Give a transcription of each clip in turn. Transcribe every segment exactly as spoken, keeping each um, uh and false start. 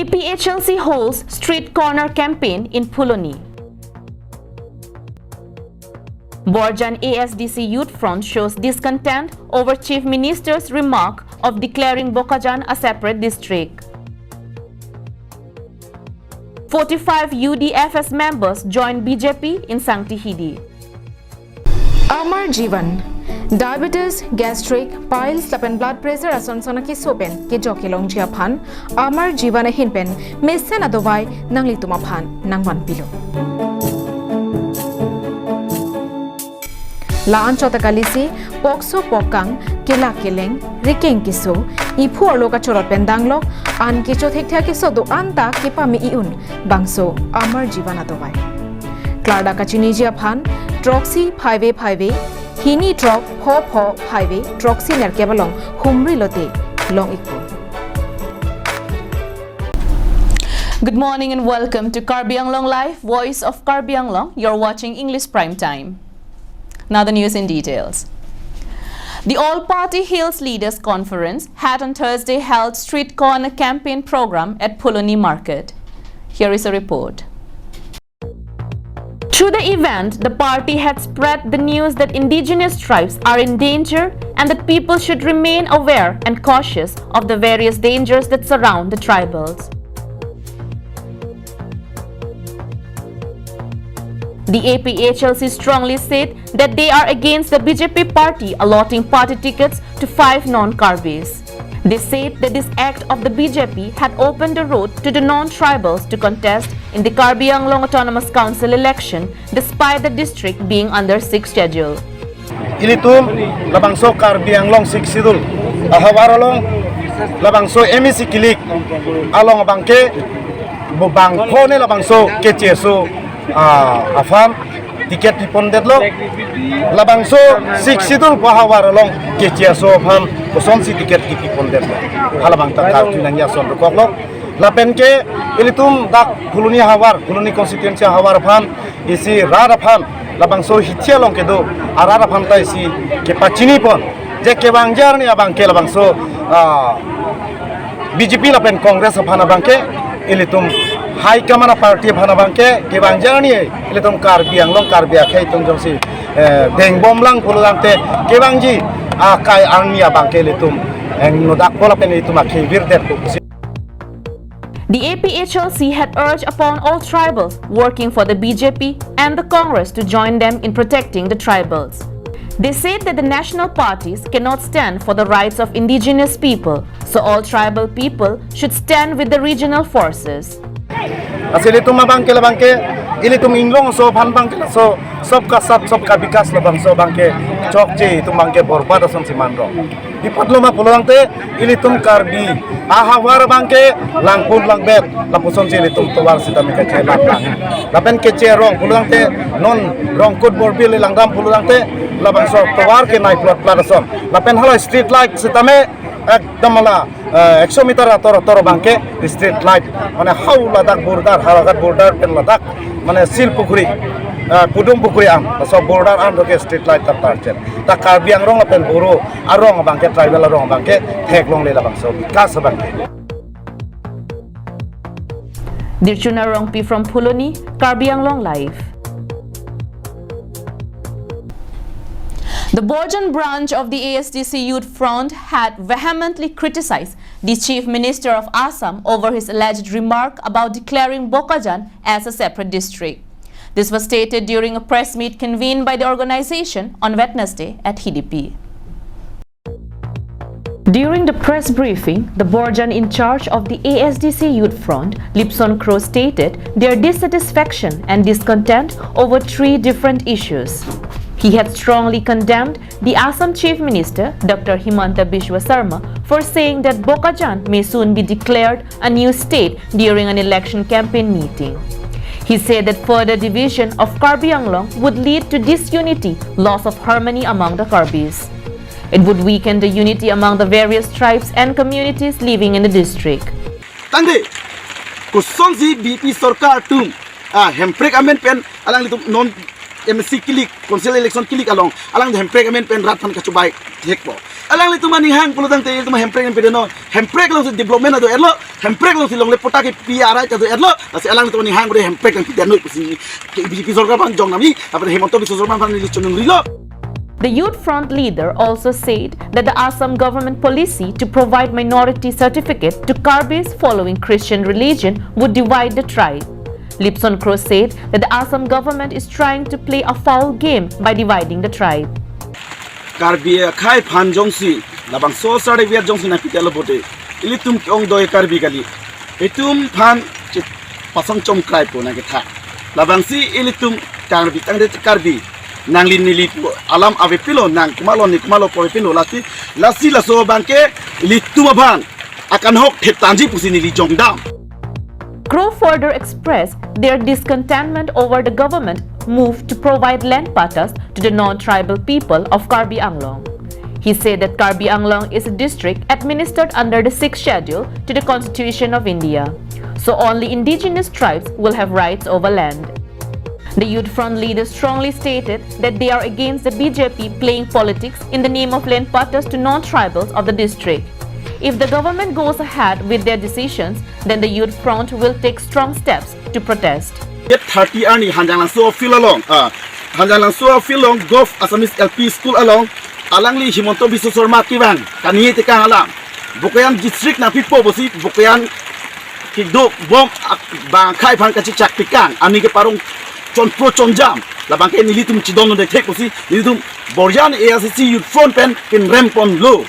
A P H L C holds street corner campaign in Phuloni. Borjan A S D C Youth Front shows discontent over Chief Minister's remark of declaring Bokajan a separate district. Forty-five U D F S members join B J P in Sangti Hills. Amar Jeevan, diabetes, gastric, piles lapen blood pressure ason son akeso pen kejok kelongji aphan Amar Jeevan ahin pen mesen adovai nanglitum aphan nangvanpilo. La-an chot akalisi, pokso pokkang, kelak keleng, rikeng keso, iphu arlo kachorot pen danglok, an kecho thekthe akeso do-an ta kepame-i un, bangso Amar Jeevan adovai. Klardak kachiniji aphan, throksi phaive phaive, hini throk pho pho phaive, throksi nerkep along humri lote long-ikpo. Good morning and welcome to Karbi Anglong Live, Voice of Karbi Anglong. You're watching English Prime Time. Now the news in details. The All Party Hills Leaders Conference had on Thursday held street corner campaign program at Phuloni Market. Here is a report. Through the event, the party had spread the news that indigenous tribes are in danger and that people should remain aware and cautious of the various dangers that surround the tribals. The A P H L C strongly said that they are against the B J P party allotting party tickets to five non-Karbis. They said that this act of the B J P had opened the road to the non-tribals to contest in the Karbi Anglong Autonomous Council election despite the district being under sixth schedule. Ilitum labangso Karbi Anglong Sixth Schedule ahavar along labangso M A C kilik along abangke bo bangphone labangso K C S O, ah, aphan ticket pipondetlo. Labangso Sixth Schedule pu ahavar along K C S O aphan kosonsi ticket kipipondetlo, halabang ta karju nangji ason dokoklo. Lapen ke ilitum dak Phuloni havar, Phuloni constituency havar aphan isi rat aphan labangso hithi along kedo arat aphan ta isi kepachinipon je kevangji arni abangke labangso, ah, B J P lapen Congress aphan abangke, ilitum high command party aphan abangke kevangji arni ilitum Karbi Anglong Karbi akhei atum jongsi, eh, dengbomlang pulotangte kevangji akai arni abangke ilitum, eh, nodakpo lapen ilitum akhei virdetpo. The A P H L C had urged upon all tribals working for the B J P and the Congress to join them in protecting the tribals. They said that the national parties cannot stand for the rights of indigenous people, so all tribal people should stand with the regional forces. Lasi ilitum abangke labangke, ilitum inglongso aphan abangke laso sabka saath sabka vikas labangso abangke chokche, itum abangke borbad asonsi manrong. Ipatlo ma pulotangte ilitum Karbi ahavar abangke langpun langbet lapusonsi ilitum tovar sitame kachai lang lang. Lapen keche arong pulotangte non Rongkut Borbil Langdam pulotangte labangso tovar kenai plot plot ason. Lapen hala street light sitame ekdom hala, eh, ekso meter ator ator abangke street light, mane hau ladak border, Howraghat border pen ladak, mane Silpukhuri, eh, Pudum Pukhuri an, laso border an doke street light ta tarchet. Ta Karbi Anglong lapen Boro arong abangke, tribal arong abangke theklongle labangso vikas abangke. Dirchuna Rongpi from Phuloni, Karbi Anglong Live. The Borjan branch of the A S D C Youth Front had vehemently criticized the Chief Minister of Assam over his alleged remark about declaring Bokajan as a separate district. This was stated during a press meet convened by the organization on Wednesday at Hidipi. During the press briefing, the Borjan in charge of the A S D C Youth Front, Lipson Kro, stated their dissatisfaction and discontent over three different issues. He had strongly condemned the Assam Chief Minister, Doctor Himanta Biswa Sarma, for saying that Bokajan may soon be declared a new state during an election campaign meeting. He said that further division of Karbi Anglong would lead to disunity, loss of harmony among the Karbis. It would weaken the unity among the various tribes and communities living in the district. Tangte, kosonsi B J P sorkar atum, ah, Hemprek amen pen alanglitum non, M A C kilik, council election kilik along, alang hemprek amen pen rat aphan kachobai thekpo. Alanglitum aning hang pulotangte ilitum hemprek amen pide non, hemprek alongsi development ado-etlo, hemprek alongsi longle patta kepi arai ado-etlo, lasi alanglitum aning hang pide hemprek nangpide noi pusi ke B J P sorkar aphan jong nami, apar Himanta Biswa Sarma aphan neli chonungrilo. The Youth Front leader also said that the Assam government policy to provide minority certificate to Karbis following Christian religion would divide the tribe. Lipson Kro said that the Assam government is trying to play a foul game by dividing the tribe. Karbi akhai aphan jongsi, labangso sar area jongsi nangpitelo bote, ilitum ke-ongdoi Karbi kali. Itum aphan chepasong chomkraipo nangketha. Labangsi ilitum Karbi tangte Karbi. Nangli neli pu alam avepinlo, nang komatlo ne komatlo pu avepinlo, lasi, lasi laso abangke ilitum aphan akanghok theptanji pusi neli jongdam. Kro further expressed their discontentment over the government move to provide land pattas to the non-tribal people of Karbi Anglong. He said that Karbi Anglong is a district administered under the Sixth Schedule to the Constitution of India. So only indigenous tribes will have rights over land. The Youth Front leader strongly stated that they are against the B J P playing politics in the name of land pattas to non-tribals of the district. If the government goes ahead with their decisions, then the Youth Front will take strong steps to protest. Date thirty arni Hanjanglangso field along, ah, Hanjanglangso field along Govt Assamese L P School along, alangli Himanta Biswa Sarma kevang kani tekang alam, Bokajan district nangpipo pusi Bokajan kedobom ak-, bang akhai aphan kachechak tekang, aning keparong chonpro chonjam, labangke nelitum chedondunde thek pusi nelitum Borjan A I C C Youth Front pen kinremponlo.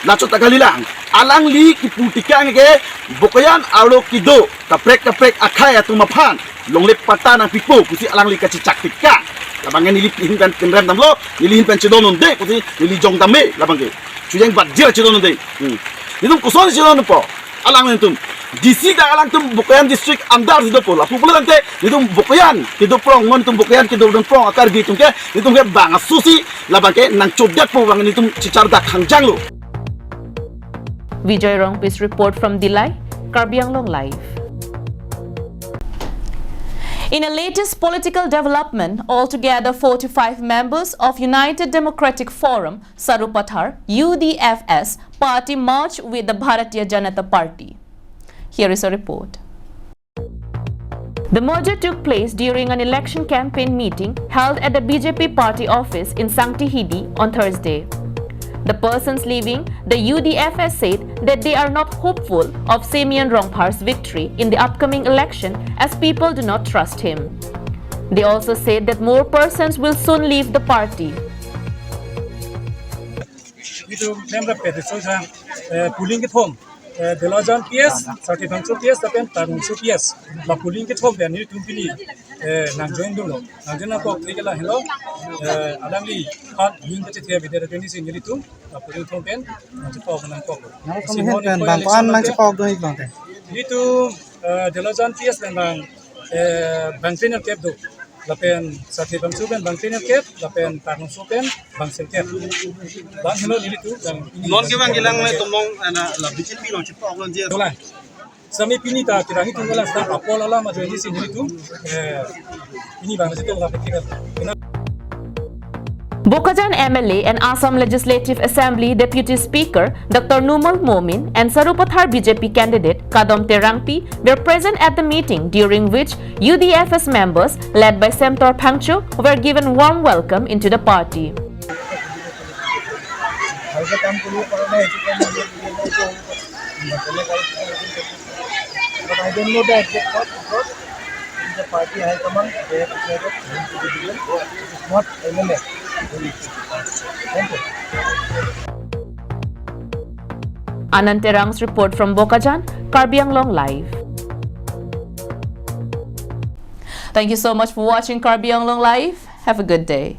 Lachot ta kalilang, alangli kipu tekang ke Bokajan arlo kedo kaprek kaprek akhai atum aphan longle patta nangpipo pusi alangli kachechak tekang. Labangke neli ahin pen kinremdamlo, neli ahin pen chedondunde pusi neli jongdam me labangke. Chujeng bat jira chedondunde. Hmm. Nelitum koson chedondunpo? Alangtum D C ta alangtum Bokajan district under si dopo, lapu pulotangte nelitum Bokajan kedo prong, non nelitum Bokajan kedodun prong a-Karbi atum ke, nelitum ke bang asusi labangke nangchodetpo abang nelitum chechardak hangjanglo. Vijay Rongpi's report from Dillai, Karbi Anglong Live. In a latest political development, altogether forty-five members of United Democratic Forum, Sarupathar, U D F S, party merged with the Bharatiya Janata Party. Here is a report. The merger took place during an election campaign meeting held at the B J P party office in Sangtihidi on Thursday. The persons leaving the U D F S said that they are not hopeful of Semion Rongphar's victory in the upcoming election as people do not trust him. They also said that more persons will soon leave the party. Itum member pete so sa, eh, polling kethom, eh, Delojan P S, Sarthe Phangcho P S, lapen Tarnungso P S. La polling kethom pen nelitum pini, eh, nangjoin dunlo. Nangjoin nangkok thekela helo, eh, alangli part wing kachethe bidera twenty six nelitum, la polling thom pen, nangchepok nangkoklo. Nang Singho kami ni pen point bang election koan nang lake. Chepok do iklong te. Nelitum, eh, Delojan P S pen bang, eh, bang trainer kep do. Lapen Sarthe Phangcho pen bang trainer kep, lapen Tarnungso pen bang sel kep. Bang helo nelitum, bang ini. Non ke bang kelang le tomong ana la B J P along chepok along je. Dolang. Sami pini ta kirang itum dolang sa apol alam ajo ini si nelitum. Eh, ini bang situ la pikir. Bokajan M L A and Assam Legislative Assembly Deputy Speaker Doctor Numal Momin and Sarupathar B J P candidate Kadom Terangpi were present at the meeting, during which U D F S members led by Semtor Phangcho were given warm welcome into the party. ভালকে কাম কৰিব পৰা নাই, সেইটো কাৰণে But I don't know the exact cause because in the party high command, they have decided him to be given. It is not M L A. Thank you. Anand Terang's report from Bokajan, Karbi Anglong Live. Thank you so much for watching Karbi Anglong Live. Have a good day.